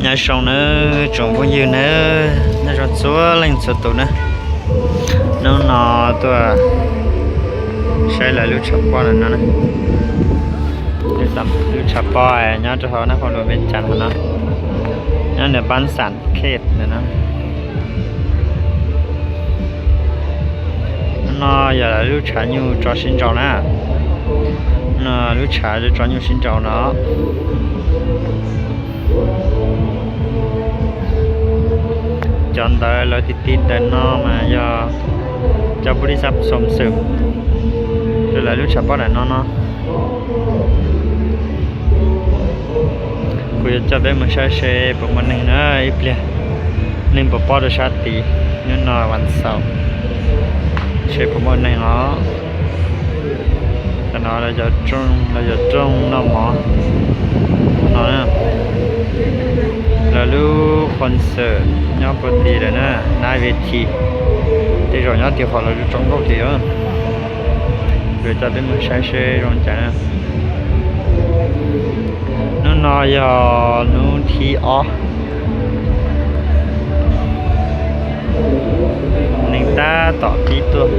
Nyob zoo nawb tsoom phooj ywg nawb, nyob zoo txhua leej txhua tus na. Hnub no tuaj saib lawv lub tshav pob ntawm no na. Lub tshav pob nyob rau hauv Naj Khoos Luas Npeb Cas hauv no, nyob ntawm Pab Xam Khej ntawm no. Hnub no yog lawv lub tshav nyuj tso sib nraus na. No lub tshav tso nyuj sib nraus no. Cov ntawd lawv ti ti ntawm no mas yog cov pub lis xab xom xwm rau lawv lub tshav pob ntawm no no. Kuv yuav coj peb mus saib seb puas muaj neeg na ib pliag. Neeg puas pob rau sab tid, hnub no vas xaum, seb puas muaj neeg os. Tam no lawv cov rooj noj mov no, lawv lub qhov xwm nyob puag tid lawm na, nab ve thi. Tej zaum nyob tim qhov lawv lub tsob nkauj tid. Kuv coj peb mus saib seb zoo cas na. Hnub no yog hnub thib ob. Neeg tab tom pib tuaj,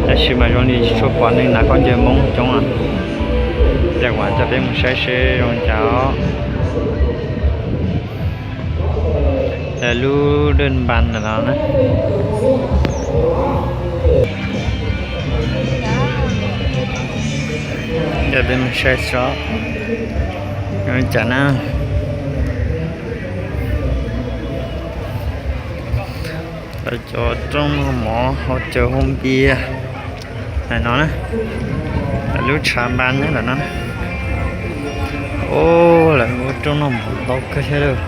tab sis mas zoo li tsis tshua pom neeg hnav khaub ncaws Hmoob coob. Ces kuv coj peb mus saib seb zoo cas os. Lawv lub dej npas ntawm no na. Coj peb mus saib seb zoo cas na. Lawv cov rooj noj mov, hauv caws hauv npias ntawm no na. Lawv lub tshav npas nyob ntawm no. Ub, lawv lub rooj noj mov ntau kawg thiab lauj.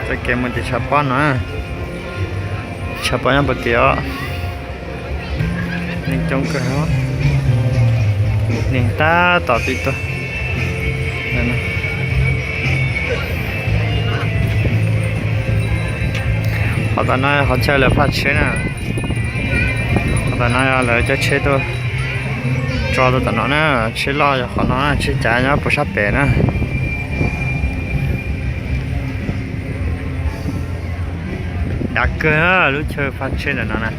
Txoj kev mus tim tshav pob no, tshav pob nyob puag tid os. Neeg coob kawg, neeg tab tom pib tuaj. Qhov tom no qhov chaw lawv faj tsheb na. Qhov tom no yog lawv cab tsheb tuaj tso rau tom no na. Tsheb loj yog qhov no, tsheb cav nyob puag sab pem na. Dav kawg lub chaw faj tsheb ntawm no na.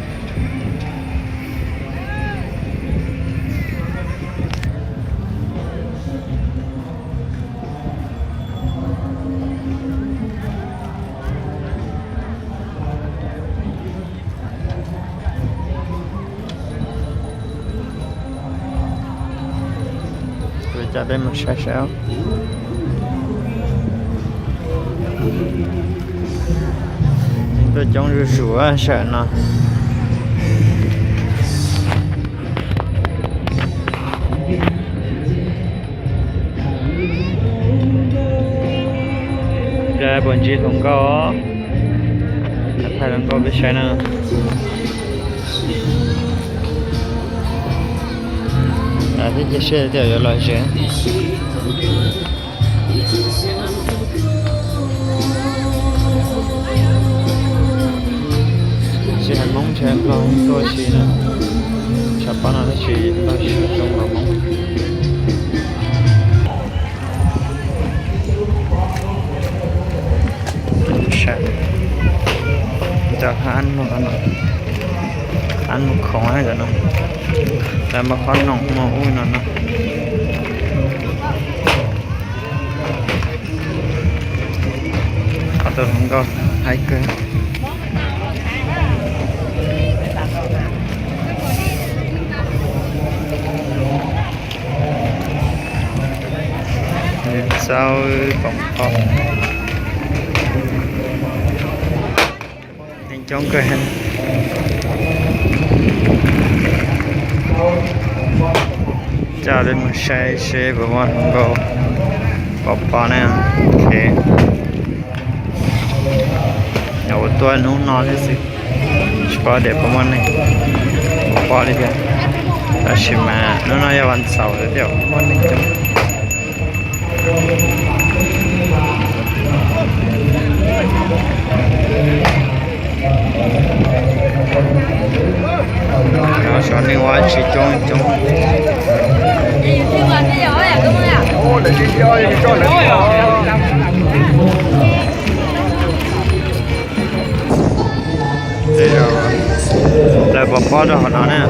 Kuv coj peb mus saib saib. Tuaj coob zuj zus sawm no. Puas ntsib hluas nkauj? Thaij hluas nkauj peb saib na. Thiab cia siab tias yuav lom zem. Tsis hais Hmoob tsis hais Nplog tuaj si na. Tshav pob no tab sis Nplog tsis zoo npaum Hmoob. Cov ab muag, ab muag khoom cov no, lawv muaj qhob noom muaj ub no no. Qhov tus hluas nkauj haib kawg. Xauj poom qos. Neeg coob kawg. Coj peb mus saib seb puas muaj hluas nkauj pom pom na. Ua tuaj hnub no thiab xwb, tsis paub tias puas muaj neeg, puas pom li thiab. Tab sis mas hnub no yog vas xaum thiab muaj neeg coob. Cov neeg ua tsis coob coob. Lawv tsis nco, lawv tsis nco. Lawv pov pob rau hauv no na.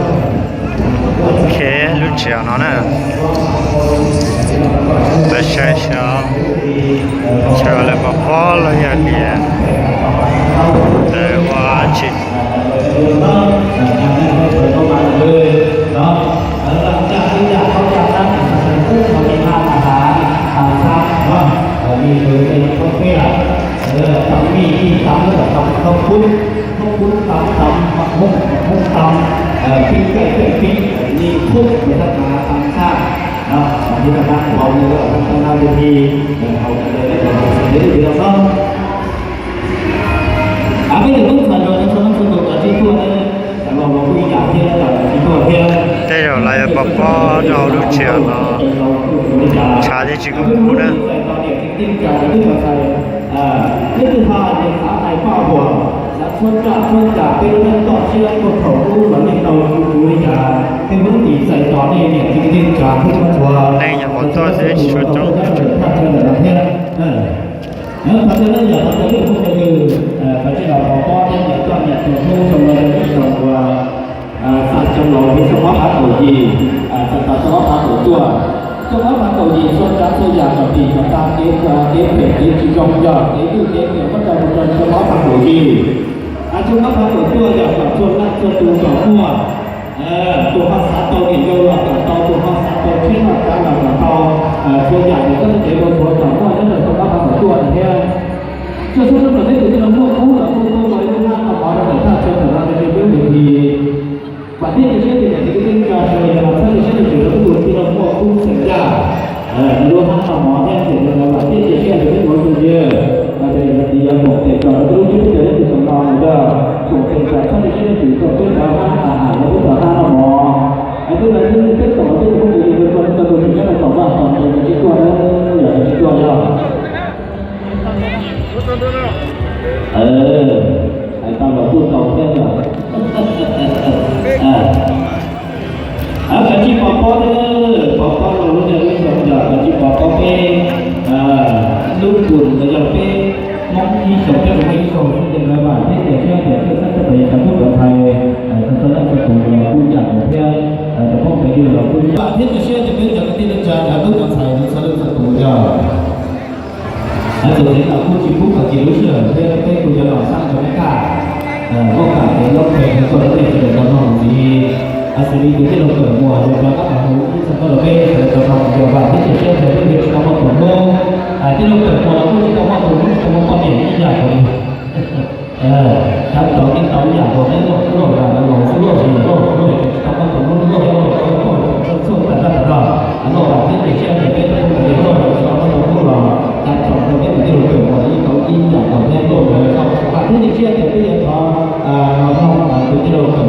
Ok, lub tsev no na. Lawv saib saib, lawv pov pob los yog tias lawv ua tsis Tej zaum lawv yuav pov pob rau hauv lub tsev no, tshav thiaj tsis kub kub na. Neeg nyuam qhuav tuaj thiab tsis tshua coob. Thov coj nej yam thov coj nej phooj cov ywg, thov txij los pov pob thiab nyiam txoj nyiam tus hlub xyoo no yog ib xyoo uas xa xyoo laus thiab xyoo ob phav kaum yim, txog tau xyoo ob phav kaum cuaj. Xyoo ob phav kaum yim txhua tsav txhua yam kom phim kom tam, kev kev phem kev tsis zoo yog kev twj kev phem muab tso mus rau xyoo ob phav kaum yim. Xyoo ob phav kaum cuaj yog kom txhua leej txhua tus kom muaj, tus ho xav tau niam yau los kom tau, tus ho xav tau tshiab noj tsav los kom tau, txhua yam ces koj tej kev ua txhua kom muaj nyob rau xyoo ob phav kaum cuaj no thiab. Txhua txhua tus peb tus tij laug muaj kub los kuj tuaj ua ib lub hnab no mov rau ntawm thaj chaw ntawm no rau peb ua tus thi. Vam thiab cia siab tias niam txiv kwv tij neej tsa sawv daws yuav los txhawb siab tus twg los kuj ua tij laug muaj kub xeem yaj, lub hnab no mov thiab ces vam thiab cia siab tias peb ua tus yawg, ces niam txiv yuav koom tes tso rau peb lub tsheb tes thiab tus xeem no mus rau koom tes tso txhawb siab tus twg tuaj peb rov hnab tas hais rau peb rov hnab no mov. Hais twb hais twb peb koom peb tus phooj ywg tus txhua leej txhua tus tseem nyob rau tom vaj tom tsev tsis tuaj na, yog tsis tuaj yog. Hais tau los kuj tau thiab yog. Kav tsij pov pob thiab, pov pob rau lub niaj lub xyoo yog kav tsij pov pob peb lub kws los yog peb Hmoob ib xyoos peb mus ib xyoos xwb ces lawv vam thiab cia siab tias txhawj xeeb txhawj pem cov tub cov ntxhais, txhua leej txhua tus los kuj yam ntawd thiab, cov phooj cov ywg los kuj vam thiab cia siab tias peb cov kwv tij neej tsa cov tub cov ntxhais txhua leej txhua tus yog. Hais txog tsev no kuj tsis pub kom kis lub sij hawm thiab peb kuj yuav los xab rau peb kaj, muaj kam kev loob pes rau tuaj rau nej sawv daws tau mloog ntxiv. Xws li tus tij laug Kawm Muas yog cov qab qhov hu ib txog koj los peb sawv daws tau mloog yog vam thiab cia siab tias peb yuav tsis tau muaj tus hlub. Tij laug Kawm Muas los kuj tsis tau muaj tus hlub tsis tau muaj poj niam ib yam nkaus li. Thab tau kev tau ib yam nkaus peb loj loj zam los laus xwb loj zam los loj loj ces tsis tau muaj tus hlub loj loj loj txhua txhua tas zaj tas zog. Loj vam thiab cia siab tias peb tau phooj ywg loj los tsis tau muaj tus hlub los thab tau rau peb tus tij laug Kawm Muas yeej tau ib yam nkaus thiab loj loj zam los vam thiab cia siab tias peb yuav thov los mloog tus tij laug Kawm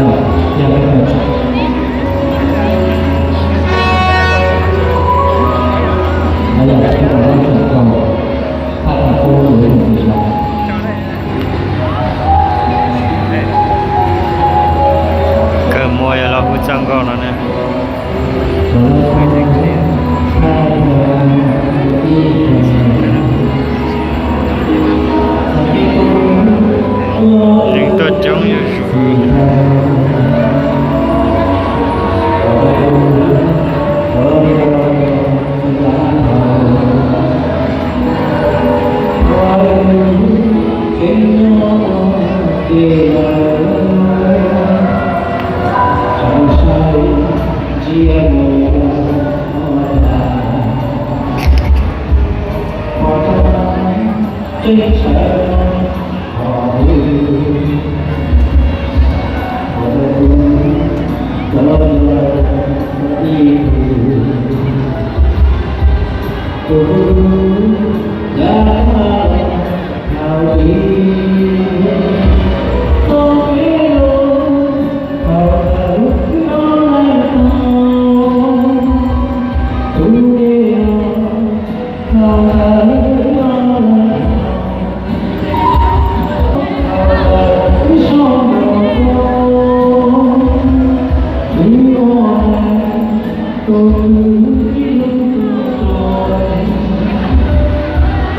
Muas ib txhia kauj tau yam nkaus li. Kawm Muas yog los hu txog nkaus no ne. Neeg tuaj coob yuav zus.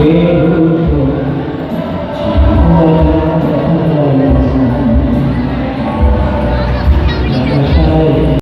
Ces